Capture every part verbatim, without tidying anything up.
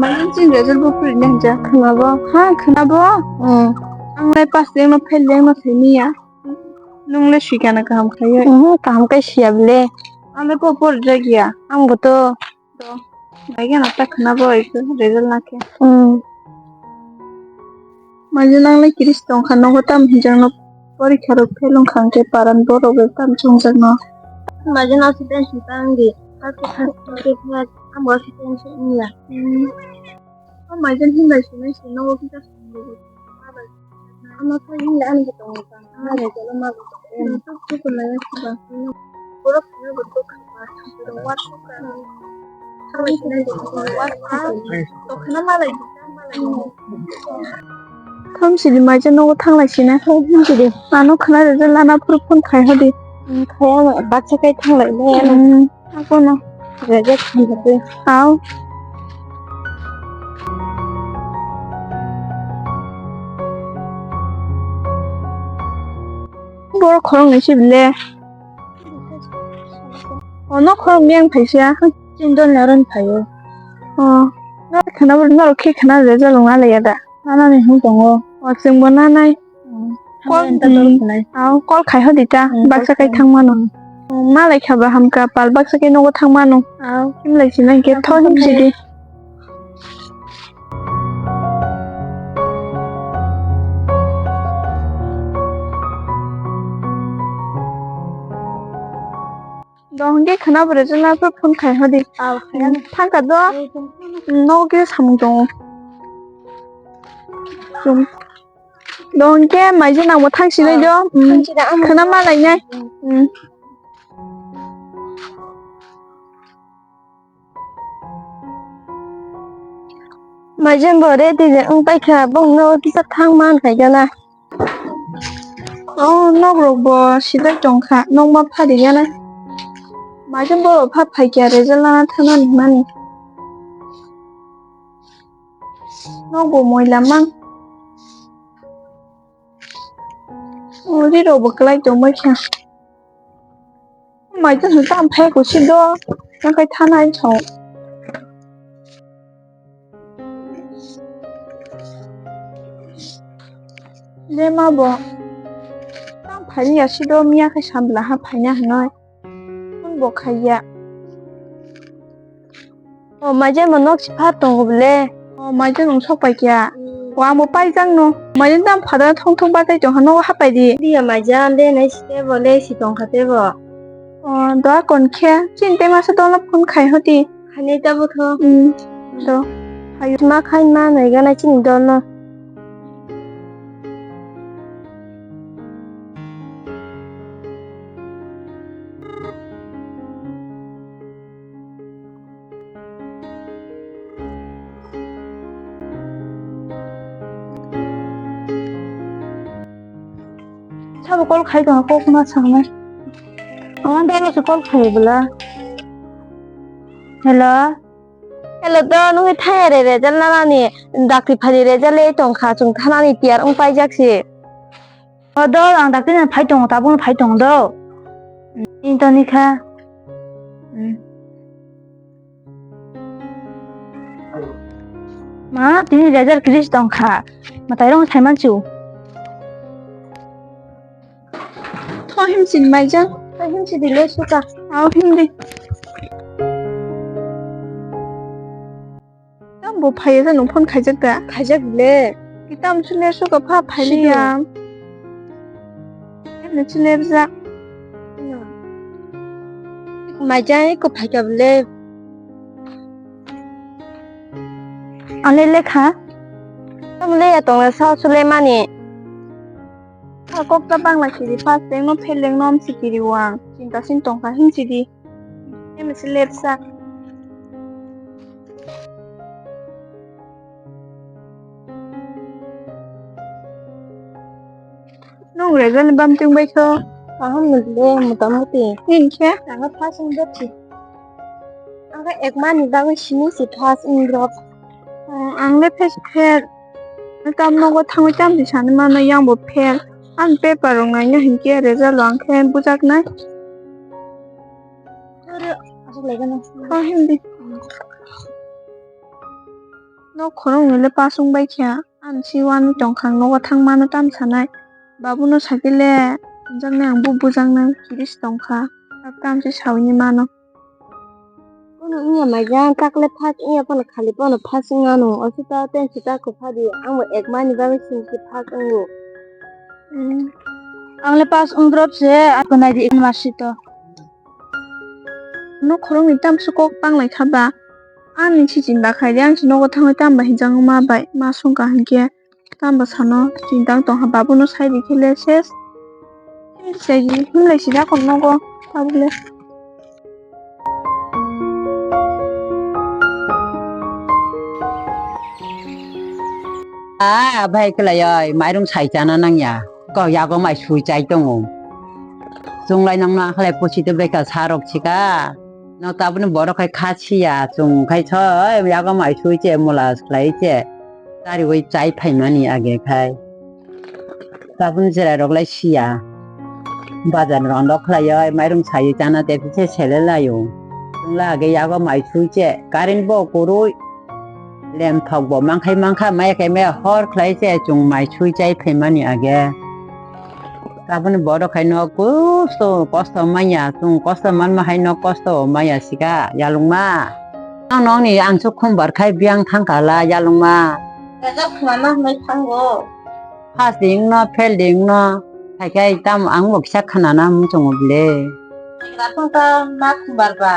Mani chini result bo phuri nai hinja. Khwnabo? Ha, khwnabo? Hmm. Ang lai pass lengno fail lengno thai niya. Nung le swikana kaham khayo. Mhm, kaham khe siya bile. Ang le po por jagya. Ang bo to. To. Naigana ta khwnabo eko result nakhe. Hmm. Maje nang le kiris tongkha nogo tam hinjak no porikha rok fail wngkha hwnkhe paran borok rok tam chongjak no. Maje no student si tang di. Amo student si niya. Hmm. O maje hinlai sinai si nogo kisa. Amo kha hinlai ani tong. Thamsidi maija nogo thanglai sina. Thamsidi. Ano khna rwjak lana phuru phone khai hodi. Khaya baksa kai thanglai le. Akono. Rwjak thanglai. Au. Borok khoroknwi se bile. O nok khoroknwi ang phaisa. Chini dol ni aro ni phaio. O. Norok khwna norok khe khwna rwjak lung nalaiya da. Nanani hwn tongo. O chwngbo nanai. Call, hamya ta dol khwnai. Au, call khai hodi ta. Baksa kai thang mano. Malai kha ba hamkha pal baksa kai nogo thang mano. Au. Himlai sina hwnkhe tho himsidi. Dohon khe khwna bo rwjaknai phano phone khai hodi. Thangkha do. Nogo kisa samung tongo. Dohon khe maiji nangbo thangsinai do. Khwna ma lainai. Maijang bo ready je wng paikha, bongno kisa thang man khaikhe na. O nok rok bo sidai tongkha, nok ma phari gana. Maijang bo pha phaikha result lana thangna hinmani. Nok bo moila mang. O ri rok bo kwlai tongbai kha. Mai tong tam phai ko si do. Nang kai thana ai chong. Le ma bo. Tam phai ni ya si do miya khai sambla ha phai na hanoi. Phone bo khai ya. O maijang bo nok si phar tongo bole. O maijang nung sok pai kya. O ang bo paijak no. Maijang tam phada thong thong bachai tong ha nogo hapai di. Dia maijang de nai si tebo le si tong kha tebo. O da kon khe chini te masa dola phone khai hoti. Khainai tabo tho. Hmm. Do. Hayo. Ma khai ma nai gana chini dol no. Sabo call khai tong kok ma sangnai. Ang dalo se call khai bwla. Hello. Hello do, nungni thaya re result nanani dakti phani result le tong kha, chwng thanani tiyar wng paijak se. O do, ang dakti ni phai tongo, tabuk no phai tongo do. Ini to ni kha. Ma, tini result kris tong kha. Mwtai rong sai man chu. Tho himsidi maijang. Tho himsidi le suka. Au himdi. Tam bo phaiya sa nung phone khaijak da? Khaijak le. Kitam chule suka pha phailiya. Emne chule rwjak. Maijang ko phaikha le. Ang le lekha. Tam le ya tong le sa chule mani. A kok ta bangla sidi first rank no fail rank no am sikiri wang. Chinta sin tongkha himsidi. Em se lepsa. Nung result bam ting bai kho. Kaham ni le motamuti. Tin khe. Ang first wng doti. Ang ekmani bagwi simi si first wng drop. Ang le first fail. Tam nogo thangwi tam di sani mano yang bo fail. Ang paper rok naina hinkhe result rok ang khe bujaknai. Kaham di. Nok khoroknwi le pass wng bai kha. Ani si uanwi tong kha, ang nogo thang mano tam sanai. Babuno sakhe le hwnjaknai, ang bo bujaknai, chiri se tong kha. Tamsi sawi ni mano. Bono wngya maijang, takle phak wngya phano khali bono phak wngya no. Osi ta tensi ta kwpha di, ang bo ek mani bagwi sini si phak wngo. Hmm. Ang le pass wng drop se, ang ko nai di, ma si to. No khoroknwi tamsi kok tang lai kha ba. Ani si chinta khai di, ang si nogo thangwi tamba hinjak ma bai, ma song ka hinkhe. Tamba sano chintang tong ha, babuno sai di khe le ses. Himlai si da kon nogo, tabuk le. Ah, bhai kwlai oi, mairung sai chana nangya. Ko yago mai sui chai tongo. Chunglai nangno akhlai pusi tei beka sarok sika. No tabuni borok khai kha siya, chung khai so, yago mai sui che mula khlai che. Tariwi chai phaimani age khai. Tabun cherai rok lai siya. Bazar rondo khlaioi, mairum saui chana te se sele laio. Chwngla age yago mai sui che, current bo kwrwi. Lem thok bo mangkhai mangkha, maya khe maya hor khlai che, chwng mai sui chai phaimani age. Tabun borok hai no kosto, kosto manya, chwng kosto manma hai no kosto maya sika, yalungma. Ang nokni ang chuk khumbar khai biyang thangkha la yalungma. Kajak khwlana hwnwi thango. Pass di wngno, fail di wngno, hai khai tamo ang bo kisa khwnana muchungo bwle. Kaigra thung ta ma khumbar ba.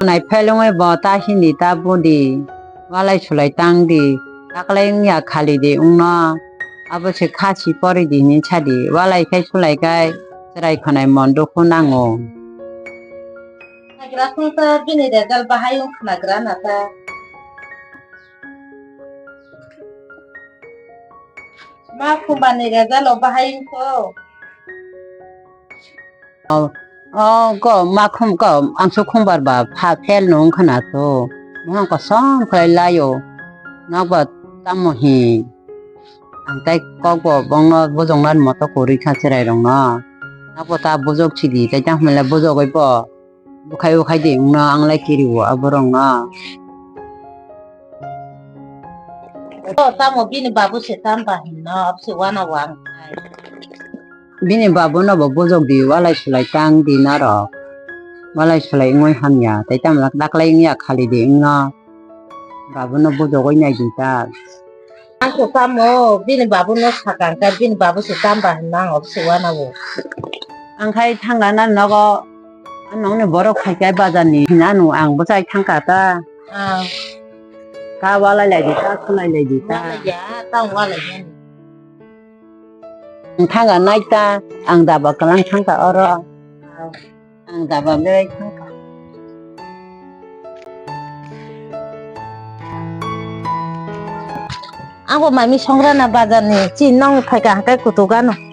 Nai fail wngwi bo ta hindi ta budi, walai sulai tang di, taklai wngya khali di wngno, abo se kha si pori di hinwi sa di, walai khai sulai khai chwrai khwnai mon dukhu nango. Kaigra thung ta bini result bahai wng khwnagra na ta. Ma khumbar ni result o bahai wngkho. O, o, ko ma khum ko ang su khumbar ba pha fail no wngkha na to. Mohang kosom khlai laio. Nokba tamo hi. Ang tai kok bo bongno bujokna moto kwrwi kha cherai rokno. Nokbo ta bujok sidi tai tamo hinle bujogoi bo. Bukhai bukhai di wngno ang lai kiri o aborok no. O tamo bini babu se tamba hinno abse wana wang. Bini babu no bo bujok di walai sulai tang di norok. Walai sulai wngwi hamya tai tamo daklai wngya khali di wngno. Babu no bujogoi nai di ta. Ang se tamo bini babu no sakang khe bini babu se tamba hinno ang abse wana o. Ang khai thangana nogo. Nokni borok phaikha bazar ni hinwi ano ang bwchai thangkha ta. Ah. Ta walai lai di ta, khulai lai di ta. Walai ya, ta walai ya. Ang thangkha nai ta, ang daba kwlang thangkha oro. Ah. Ang daba belai thangkha. Ang bo mami songrana bazar ni, chi nong phaikha hangkai kutuk ano.